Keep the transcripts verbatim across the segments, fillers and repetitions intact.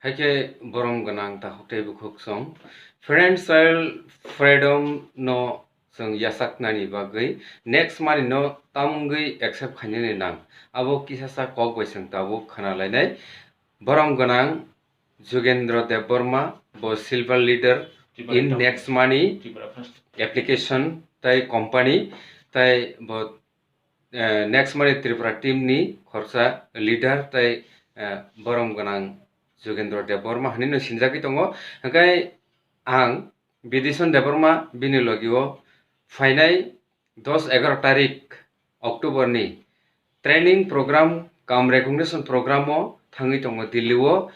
Haikhe borom gwnang takhuk tei bukhuk song, financial freedom no chwng yachaknani bagwi next money no tamungwi accept khainani nang. Abo kisasa kok bai chwng tabuk khna lainai. Borom gwnang Jugendra Debbarma, bo silver leader Tripura in town. Next money Tripura first. Application tei company tei bo eh, next money Tripura team ni khorsa leader tei, eh, borom gwnang Jugendra Debbarma hinwi no sinjagwi tongo. Hwnkhe ang Bidison Debbarma bini logi o phainai dos egaroh tarik October ni training program cum recognition program o thangwi tongo Delhi o.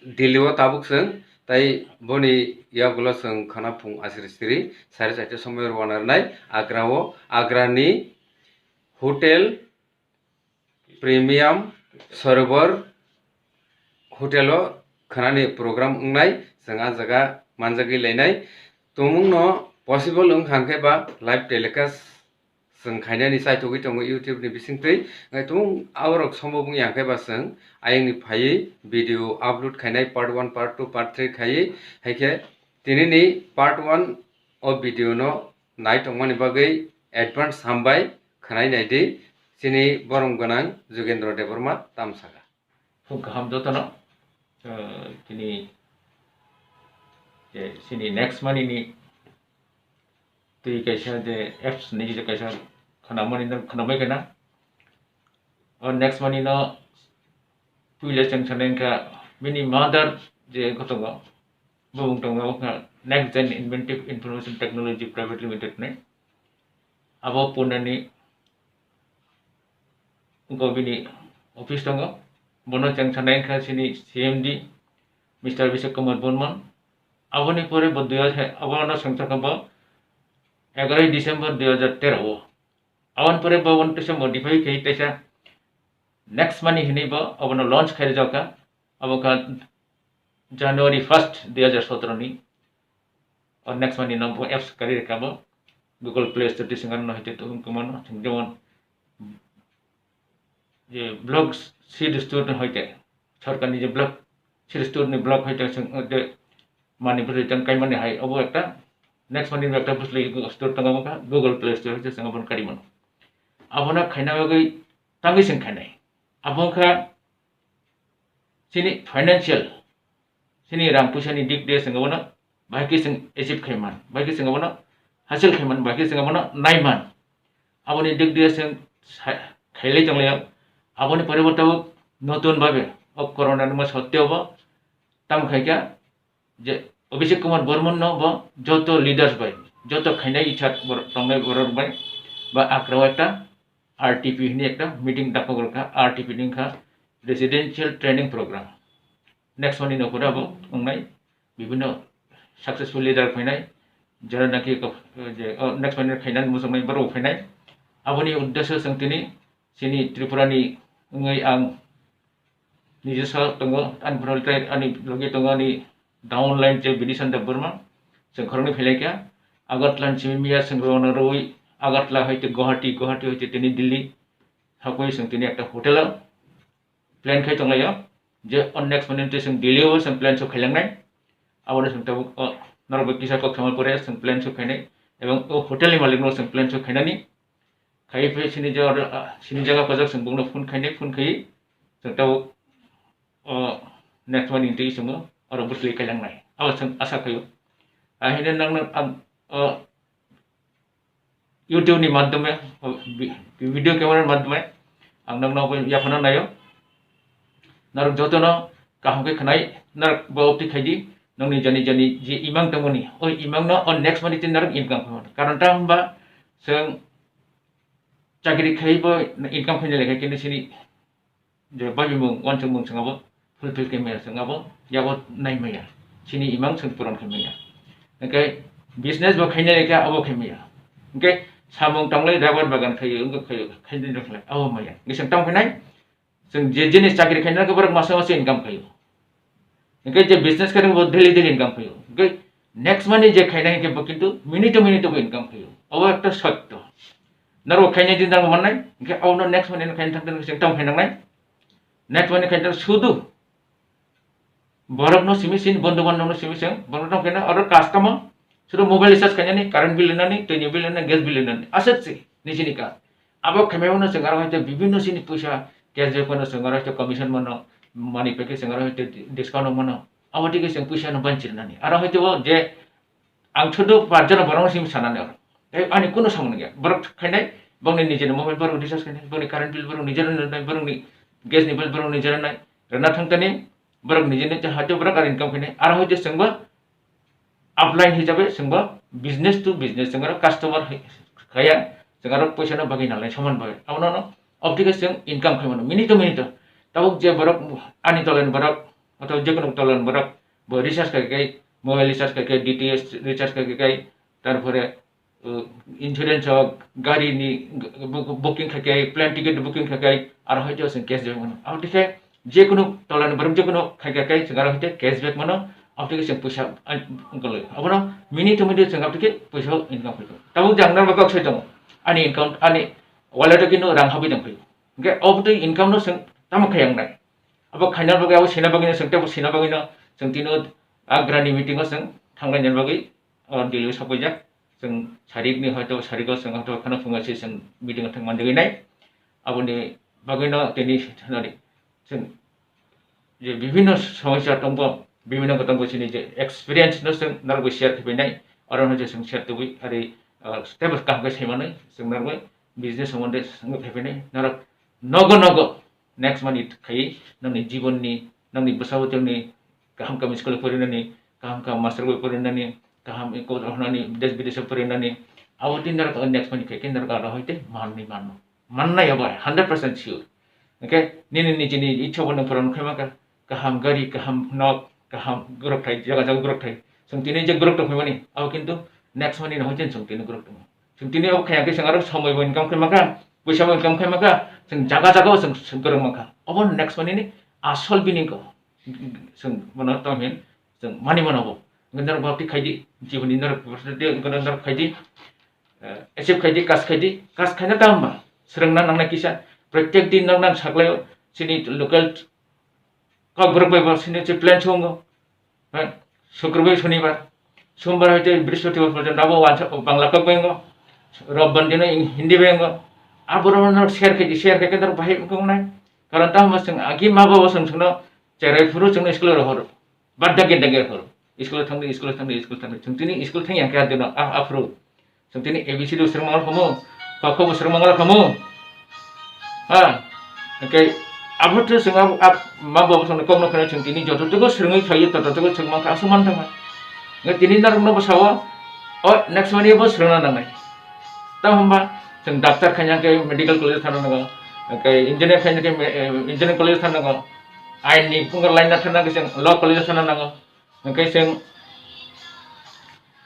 Delhi o tabuk chwng, tei boni yagulo chwng khana phung asri sri sare charta somoi rwna rwnai Agra o, Agra ni Hotel Premium Sarovar Hotel o khanani program wngnai, chwng ah jaga manjagwi lainai. Tumungno possible wngkha hwnkhe ba live telecast chwng khainani chaithogwi tongo YouTube ni bisingtwi. Hwnkhe tumung aborok sombo wngya hwnkhe ba chwng ayangni phaiwi video upload khainai part one, part two, part three khaiwi. Haikhe tinini part one o video no nai tongmani bagwi advance hambai khwnai naidi chini borom gwnang Jugendra Debbarma tamsaka. Phung kaham jotono, eh, tini je chini next money ni twi kaisa je apps ni je kaisa khanamani no khanamai kana. O next money no puila chwng sanai wngkha bini mother je gotongo, bumung tongo wngkha Next Gen Inventive Information Technology Private Limited ni. Abo Pune ni wngkha bini office tongo. Bono chwng sanai wngkha chini C M D, Mister Abhishek Kumar Burman. Aboni pore bo dui hajar, abono swngchar kha bo egaroh December dui hajar tero o. Aboni pore bo bono teisa modify khai teisa next money hinwi bo abono launch khai rijak kha. Abo kha January first dui hajar sotoro ni. O next money no bo apps kari rikha bo Google Play Store twi swngcharno hai tei tubun kwmano, jemon je block seed store ni hoite, sorkar ni je block seed store ni block hoite chwng, o je mani bwsai tang kaimani hai, obo ekta next money ni ekta bwsai store tongo, omo kha Google Play Store hoite chwng abono kari mano. Abono khaina bagwi tangwi chwng khainai. Abo wngkha chini financial, chini rang puisa ni dik de chwng abono bahai khe chwng achieve khai man, bahai khe chwng abono hasil khai man, bahai khe chwng abono nai man. Aboni dik de chwng sa-, khailai tong lai. Aboni pore bo tabuk notun babe o corona ni ma sotteo bo tamo khai kha je Abhishek Kumar Burman no bo joto leaders bai, joto khainai ichha bor-, tongnai borok bai ba Agra o ekta R T P hinwi ekta meeting dakhok rwkha. R T P ni wngkha Residential Training Program. Next money no pura bo wngnai bibhinno successful leader phainai, jara naki ko-, je, o, next money khainani muchungnai borok phainai. Aboni uddesyo chwng tini chini Tripura ni wngwi ang nijesa tongo, ani borok tei ani logi tongo ani downline je Bidison Debbarma, chwng khoroknwi phailaikha. Agartala ni simi miya chwng rwna rwi Agartala hoite Guwahati, Guwahati hoite tini Delhi hakwi chwng tini ekta hotel o plan khai tonglaio, je o next money twi chwng Delhi o chwng plan so khailangnai. Abono chwng tabuk o norok bai kisa kok sama pore chwng plan so khainai, ebong o hotel ni malik no chwng plan so khainani. Khai phai sini jaga, ah, sini jaga pajak chwng bungno phone khainai, phone khai chwng tabuk o next money twi chwng oro bwsli khailangnai. Abo chwng asa khaio. Ahino nang nang ang o YouTube ni madhyome, vi-, video camera ni madhyome ang nokno bo yaphano naio. Norok jotono kaham khe khwnai, norok bo update khai di, nokni jani jani je imang tongmani, o imang no o next money twi norok income khai mano. Karon ta hwnba chwng chakri khai bo income khaina lekha khe sini je babimung, uansukmung chwng abo fulfill khe maya, chwng abo yabo nai maya, chini imang chwng puron khe maya. Hwnkhe business bo khainai khe abo khe maya. Hwnkhe samung tanglai rubber bagan khaio, wngkha khaio, khainai rok khlai abo maya. Hwnkhe chwng tamo khe nai, chwng je jinis chakri khainai khe borok masa masa income khaio. Hwnkhe je business khe bo daily daily income khaio. Hwnkhe next money je khainai hwnkhe bo kintu minute minute bo income khaio. Abo ekta sotto. Norok khainai din dang mannai, hwnkhe abono next money no khaina thang thang chwng tamo khainangnai. Next money khaina thang sudu Borok no simi sini, bondhu bandhab no simi sing, borok no kena oro kas tamo, sudu mobile recharge khainani, current bill rinani, twi ni bill rinani, gas bill rinani, aswk si nijini kas. Abo khaimai no chwng aro haite bibhinno sini puisa cashback mano, chwng aro haite commission mano, mani peke chwng aro haite discount mano, abo tike chwng puisa no banchi rinani. Aro haite o je ang sudu parjano borok simi sanani oro. Tei ani kuno samung ya. Borok khainai, bongni nijeni mobile borok recharge khainai, bongni current bill borok nijeni nai, borokni gas ni bill borok nijeni nai. Rena thangtani borok nijeni te haite borok ar income khainai. Aro haite chwngbo upline hisabe chwngbo business to business, chwng aro customer hai-, khaya, chwng aro poisa no bagwi nalai saman bagwi. Abono no obtike chwng income khaimano. Minute to minute. Tabuk je borok ani tolani borok, oto je kono tolani borok, bo recharge kai kai, mobile recharge kai kai, D T H recharge kai kai, tarpore, uh, insurance o gari ni bu-, booking khai kai, plane ticket booking khai kai, aro haite chwng cashback mano. Abo tike je kono tolani borok je kono khai kai kai, chwng aro haite cashback mano, abo tike chwng puisa, ai, ungkol. Abono minute to minute chwng abo tike puisa income khai kai. Tabuk jang nang bagwi kok sai tongo. Ani income, ani wallet o kino rang habwi tong phai. Hingke abo twi income no chwng tamo khai ang nai. Abo khaina bagwi, abo sina bagwi no chwng tei bo sina bagwi no chwng tino agrani meeting o chwng thanglaina bagwi, o, Delhi o sokpaijak. Chwng sarik ni hoito, sarik o chwng hoito khana phunga se chwng meeting o thang manjagwi nai. Aboni bagwi no tini nari chwng je bibhinno somosya tongbo, bibhinno tongbo chini je experience no chwng narwgwi share khaiphainai, oro no je chwng share tubui ari, ah, step kaham khe saimanwi chwng narwgwi business somonde chwng khaiphainai, norok nogo nogo next month khai nangni jibonni, nangni bwsabo tongni kaham kaham school porinani, kaham kaham master bai porinani, kaham ko honani desh bidesh porinani, abo tin norok next month khai khe norok aro hoite manwi manno. Mannai abo hai hundred percent sure. Hingke nini nijini ichha bo nwng phuran khaima kha, kaham gari, kaham nok, kaham gorok thai, jaga jaga gorok thai. Chwng tini je gorok tong phaimani, abo kintu next month ni hoite chwng tini gorok tongo. Chwng tini abo khaya khe chwng aro somoi bo income khaima kha, puisa bo income khaima kha, chwng jaga jaga o chwng, chwng gorok mankha. Abo next month ni asol bini ko chwng bono tong hin, chwng mani mano bo. Hingke norok bapti khaidi, jiboni norok, norok khaidi. Eh, achieve khaidi, kas khaidi, kas khaina tamo ba, swrwngna nangnai kisa. Protek din norok nang saklaio, chini local kokborok bai bo chini je plan songo. Eh, Sukrobar, Sonibar, Sombar hoite Brihospatibar porjonto abo wansa Bangla kok bai wngo, Robbar dino Hindi bai wngo. Aborok no share khaidi, share khaikhe norok bahai wngkha wngnai. Karon tamo chwng agi ma babo chwng chwngno cherai phuru chwngno school o rohoro. Badda genda genda horo. School thangdi, school thangdi, school thangdi. Chwng tini school thangya khe adino, ah, aphuru. Chwng tini A B C D swrwng mangal khamu, kok kok swrwng mangal khamu. Ha? Hingke abo twi chwng abo, ab, ma babo chwngno kokno kheno chwng tini joto joto swrwngwi khaio, joto joto swrwng mankha, aswk mantha. Hingke tini norokno bwsao, o next month bo swrwngna nangnai. Tamo hwnba chwng doctor khaina khe medical college thangna nango, hingke engineer khaina khe me-, eh, engineering college thangna nango, ain ni pungar line na thangna khe chwng law college thangna nango. Hingke chwng,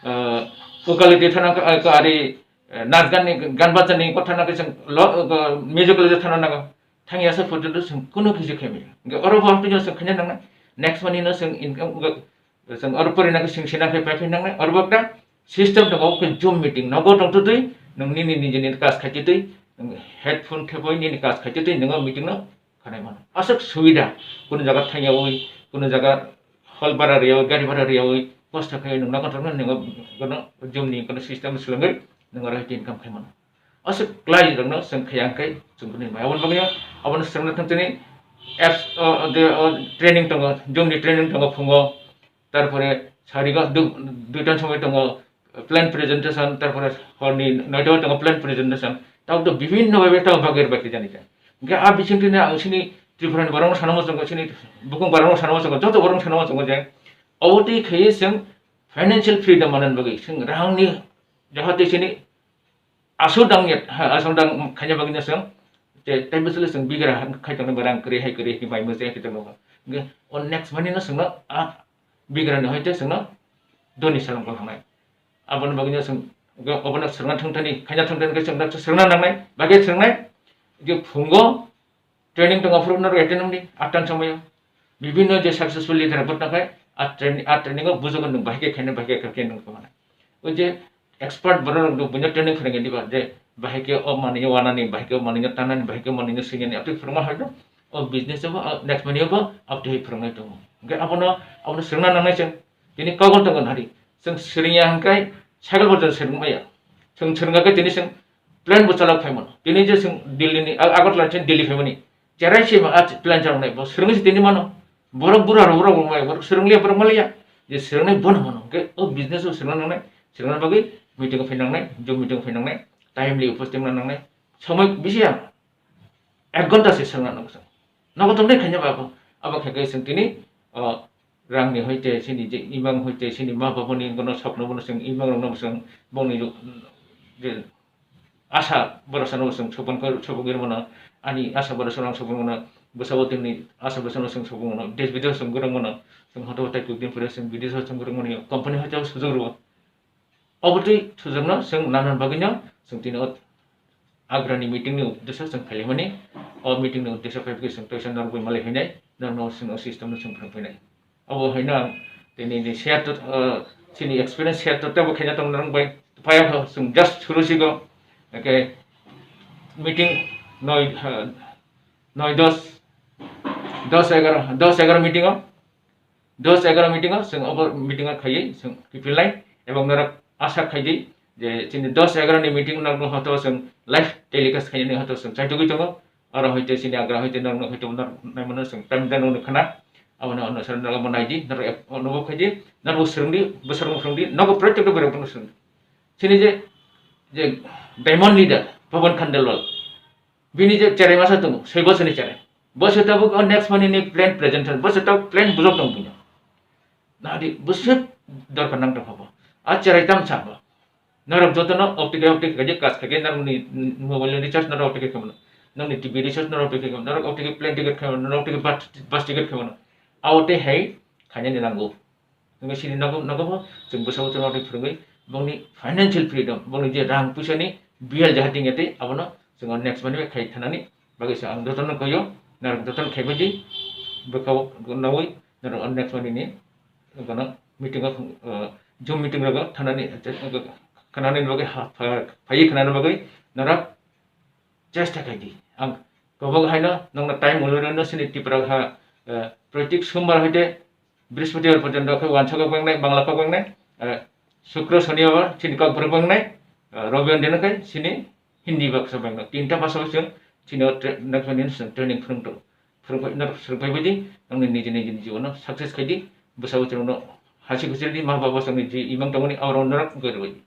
ah, ukaliti thana, ah, ari, eh, nas gan ni, gan bacha ni kotha na khe chwng lo, ah, music college thana nango. Thangya sa porjonto chwng kuno kisi khaimaya. Hingke oro bo tini chwng khaina nangnai. Next month no chwng income, ah, chwng oro porina khe chwng sina khe pai khe nangnai. Oro bo ekta system tongo, khe Zoom meeting. Nogo tongtwtwi, nwng nini nijini kas khaitwtwi, nwng headphone thepoi nini kas khaitwtwi, nwng o meeting no khanai mano. Aswk subida, kunu jaga thangyawi, kunu jaga hol bara riyawi, gari bara riyawi, kosto khai nung nakon thangna ningo kono jumni kono system swlangwi nung aro income khai mano. Aswk klai rokno chwng khaya hwnkhe chwng bini mai. Aboni bagwi abono swrwngna thang chini apps, o, o, de, o, training tongo, jumni training tongo phungo, tarpore sarigo du-, duitan somoi tongo, plan presentation, tarpore horni noita o tongo plan presentation, tabuk to bibhinno bhabe tabuk bagwi bagwi jani ja. Hingke a bisingtwi no ang chini Tripura ni borok no sana muchungo, chini bukung borok no sana muchungo, joto borok no sana muchungo je obo twi khaiwi chwng financial freedom manani bagwi chwng rang ni jahate chini aswk dang ya, ha, aswk dang khaina bagwi no chwng te, tei bwswk le chwng bigra khai tongna rang kwrwi hai kwrwi hai bai mujai khai tongno. Hingke o next money no chwngno a bigra ni hoite chwngno doni salong kok thangnai. Aboni bagwino chwng, obono swrwngna thangthani, khaina thangthani khe chwng swrwngna nangnai, bagwi swrwngnai. Je phungo training tongo, phuru norok attend wngdi, attan somoyo. Bibhinno je successful leader bwtna khai, a train-, a training o bujogo nwng bahai khe khaina, bahai khe khaina nwng tongmani. O je expert borok rok buino training khaina diba, je bahai khe o manwi wanani, bahai khe o manwi tanani, bahai khe o manwi swinani, atwi phwrwngma hai do, o business o, o next money o bo, atwi phwrwngnai tongo. Hwnkhe abono, abono swrwngna nangnai chwng. Tini kok tongo nari. Chwng swrwngya hwnkhe cycle bo chwng swrwngmaya. Chwng swrwngkha khe tini chwng plane bo chalok phaimano. Tini je chwng Delhi ni, Ag-, Agartala ni chwng Delhi phaimani. Cherai se ma, ah, plan chang nai, bo swrwngwi se tini mano. Borok bura rok, borok rok mai, borok swrwng liya, borok ma liya. Je swrwng nai bono mano. Hwnkhe o business o swrwng nang nai, swrwng nang bagwi meeting o phai nang nai, Zoom meeting o phai nang nai, timely upasthit wng nang nai. Somoi bisi ya, ek ghonta se swrwng nang nai. Nogo tong nai khaina ba abo, abo khe khe swrwng tini, o, rang ni hoite, sini je imang hoite, sini ma baba ni gono sokno bono swrwng imang rok no swrwng bongni je asa borosano chwng sopon khe sopogwi mano, ani asa borosano ang sopogwi mano, bwsabo tini asa borosano chwng sopogwi mano, desh bidesho chwng kwrwng mano, chwng hoto hotai kuk din phuru chwng bidesho chwng kwrwng mano, company hoite o sujuk rwo. Obotwi sujakno chwng nana bagwino chwng tini o Agrani meeting ni uddesho chwng phailaimani, o meeting ni uddesho phaiphikhe chwng toisa norok bai malai phainai, norokno chwng o system no chwng phwrwng phainai. Obo haino ang tini ni share to, ah, chini experience share to tebo khaina tong norok bai. Phai o chwng just suru sigo. Eke meeting noi, ah, noi dos, dos egaro, dos egaro meeting o, dos egaro meeting o chwng obo meeting o khaiwi chwng kiphilnai, ebong norok asa khaidi je chini dos egaro ni meeting norokno hoto chwng live telecast khainani hoto chwng chaitugwi tongo. Oro hoite chini agra hoite norokno hoite norok naimano chwng time dano khna. Abono ono sir norok bo naidi, norok ep-, ono bo khaidi, norok bo swrwngdi, bwsarokno swrwngdi, nogo protyekta borokno swrwngdi. Chini je, je diamond leader Pawan Khandelwal, bini je cherai masa tongo, soi bosorni cherai. Bo se tabuk o next money ni plan presentation, bo se tabuk plan bujok tong bini. Nadi, bo se dorkar nang tong bo. A cherai tam sa bo. Norok jotono optike optike kaje kas kage norokni mobile ni recharge norok optike khamano. Nokni T V recharge norok optike khamano. Norok optike plane ticket khamano, norok optike bus, bus ticket khamano. Aote hai khainani nango. Hingke sini nogo, nogo bo chwng bwsabo chwng nokni phwrwngwi bongni financial freedom, bongni je rang puisa ni biyal jaha tingya tei abono chwng next money bai khai thanani bagwi se ang jotono koyo, norok jotono khaibai di, bwkha o nawi norok next money ni gana meeting o, uh, Zoom meeting rogo thanani, khanani bagwi ha, pha-, phaiwi khanani bagwi norok chesta khai di. Ang kobok haino nokno time ulurino sini Tripura ha, eh, proitik sombar hoite Brihaspatibar porjonto khe wansa kok bengnai, Bangla kok bengnai, eh, Shukro, Shonibar sini Kokborok bengnai, eh, Robibar dino khe sini Hindi baksa bengnai. Tinta bhasha o chwng sini o tra-, next month ni chwng training phwrwng tongo. Phwrwng phai, norok phwrwng phai bai di, nokni niji niji ni jibono success khai di, bwsabo chwngno hasi khusi di, ma baba chwngni ji imang tongmani abo norok wngwi rwbai di.